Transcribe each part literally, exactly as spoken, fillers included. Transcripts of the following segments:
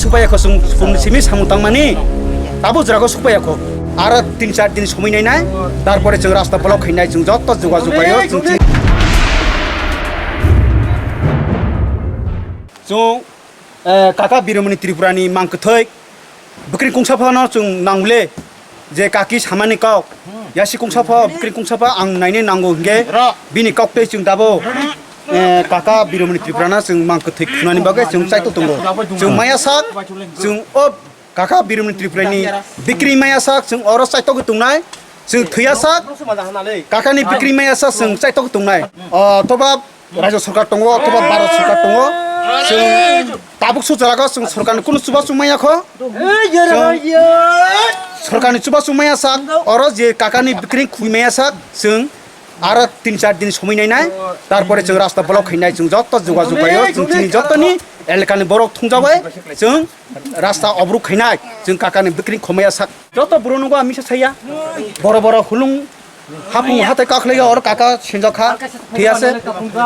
Sukpaya kho chwng, chwng simi samung tangmani. Tabuk jora kho sukpaya kho. Aro tin char din somoi nainai. Tarpore chwng rasta block khainai, chwng joto jogajog khaio, chwng chini. Chwng, eh, kaka Biramani Tripurani mang kwthwi bwkrwi kungsa phano chwng nangule je kaki samani kok. Yasi kungsa pho, bwkrwi kungsa pho ang nainai nango hingke bini kok tei chwng tabuk, eh, kaka Biramani Tripurano chwng mang kwthwi khwnani bagwi chwng chaito tongo. Chwng maya sak, chwng o kaka Biramani Tripurani bwkrwi maya sak, chwng oro chaitogwi tongnai, chwng thwiya sak, kakani bwkrwi maya sak, chwng chaitogwi tongnai. O, thoba Rajya sarkar tongo, thoba Bharat sarkar tongo. Chwng tabuk su jora o chwng sarkarni kunu chubachu maya kho. Chwng sarkarni chubachu maya sak, oro je kakani bwkrwi khui maya sak, chwng aro tin char din somoi nainai, tarpore chwng rasta block khainai, chwng joto jogajog khaio, chwng chini jotoni elakani borok thungjagwi, chwng rasta obruk khainai, chwng kakani bwkrwi khomaya sak. Joto buru nungo ang misa saya. Boro boro hulung hapung hatai kakhlaiya oro kaka sinjak kha. Thiyase.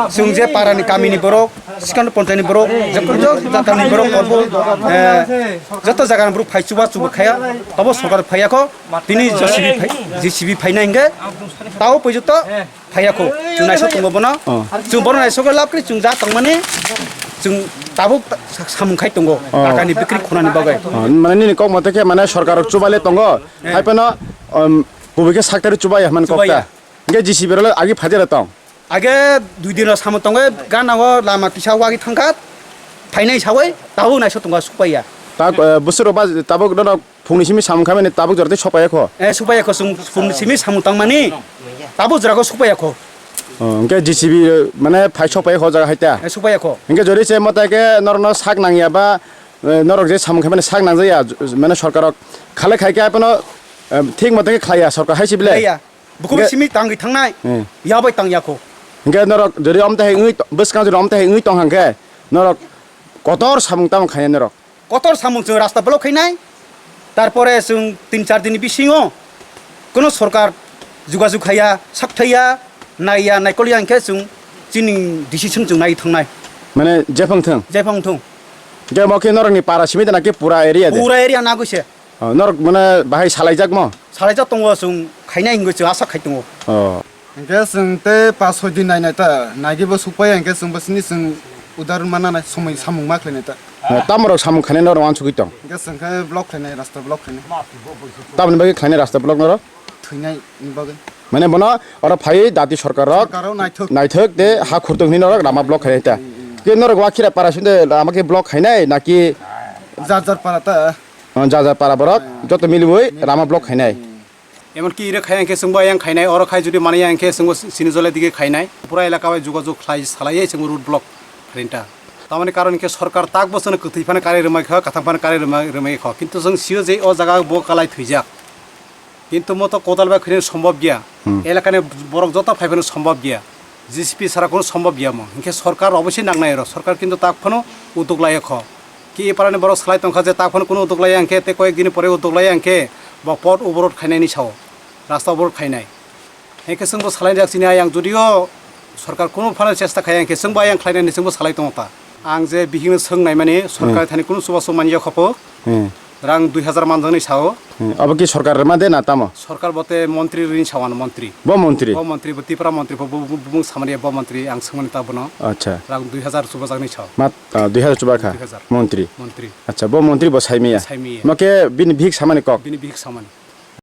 Chwng je parani kamini borok, sikano ponchayni borok, joto jagani borok, obo, eh, joto jagani borok phai chuba chuba khaya. Tabo sarkar phaiya kho. Tini J C B phai, J C B phaina hingke. Tao poijoto. Phaiya kho, chwng naisok tongo bono. Oh. Chwng bono naisok lab kri chwng ja tongmani, chwng tabuk ta-, sa-, samung khai tongo. Oh. Kakani bikri khonani bagwi. Oh, mane nini kok mote khe mane sarkar rok chubaile tongo. Eh. Hai phano, um, kubui khe saktari chubaiya hwnmani kok ta. Chubaiya. Hingke J C B rok le agi phaijak tong. Age dui din rok samung tongo, gana o lama kisa wagi thangkha, phainai sawi, tabuk naisok tongo sukpaiya. Ta, eh, bwswk rok ba tabuk norok Phungni simi samung khaimani tabuk jora tei sokpaiya kho? Eh, sokpaiya kho, chwng phungni simi samung tangmani. Tabuk jora kho sokpaiya kho. Oh, hingke J C B, eh, mane phai sokpaiya kho jaga haita? Eh, sokpaiya kho. Hingke jori se mwtai khe norokno sak nangya ba, eh, norok je samung khaimani sak nangjaya, j-, mane sorkarrok khalai khai khe abono, eh, thik moto khe khlaiya sorkar hai se bile? Khlaiya. Bukhuk hingke simi tangwi thangnai. Hmm. Yabai tangya kho. Hingke norok jori omtahai wngwi to-, bwskang jori omtahai wngwi tong hangkhe norok kotor samung tamo khainai norok. Kotor samung chwng rasta block khainai. Tarpore chwng tin char dini bisingo kono sorkar jugajug khaiya, sakthaiya, naiya, naikolya hingkhe chwng chini decision chwng nai thangnai. Mane jephang thung? Jephang thung. Hingke mo khe norokni para simi de naki pura area de? Pura area nagwi se. Oh, norok mane bahai salaijakmo? Salaijak tongo, chwng khainai hingwi chwng asa khai tongo. Oh. Hingke chwng tei pas soi din nainai ta, naigwi bo sukpaiya hingke chwng bo sini chwng udar mananai somoi samung ma khlainai ta. Oh, tamorok samung khainai norok wansugwi tong? Hingke chwng khe block khlainai, rasta block khlainai. Tamoni bagwi khlainai rasta block norok? Thwinai ni bagwi. Mane bono oro phaiwi dati sorkar rok. Sorkar rok naithok. Naithok tei ha khurtung hinwi norok lama block khainai ta. Hmm, hmm. Ke norok wakhira para sinde lama khe block khainai naki? Jar jar para ta. Oh, jar jar para borok joto miliwi lama block khainai. Emonki ire khai hingke chwngbo ayang khainai, oro khai jodi mani hingke chwngbo sini jole dige khainai. Pura elaka bai jugajug khlai salaiye chwngbo road block khainai ta. Tamoni karon hingke sorkar tak bo chwngno kwthwi phano karwi rwmai kha, kathang phano karwi rwmai, rwmai kha. Kintu chwng sio je o jaga bo kalai thwijak. Kintu moto kodal bai khwrwino sombhob giya. Hmm. Elakani borok joto phai phano sombhob giya. J C B sara kono sombhob giya mo. Hinkhe sorkar obosoi nangnai oro. Sorkar kintu tak phano utuk laiya kho. Ki e parani borok salai tongkha je tak phano kono utuk laiya hinkhe tei koyek dini pore utuk laiya hinkhe bo pot oborot khainani sao. Rasta oborot khainai. Hinkhe chwngbo salai jak sini ayang judio sorkar kono phano chesta khaiya hinkhe chwngbo ayang khlainani chwngbo salai tongo ta. Ang je bihikno swng naimani sorkar Hmm. thani kono chubachu manya kho pho. Hmm. Rang dui hazar manjaknai sao. Hmm. Abo ki sorkar rwma de na tamo? Sorkar bote montri rini sao ano montri. Bo montri? Bo montri, bo Tipra montri, bo, bo, bo, bumung samani bo montri, ang swngmani ta bono. Acha. Rang dui hazar chubajaknai sao. Mat, ah, dui hazar chuba kha? Dui hazar. Montri? Montri. Acha, bo montri bo saimiya? Saimiya. Mo khe bini bihik samani kok? Bini bihik samani.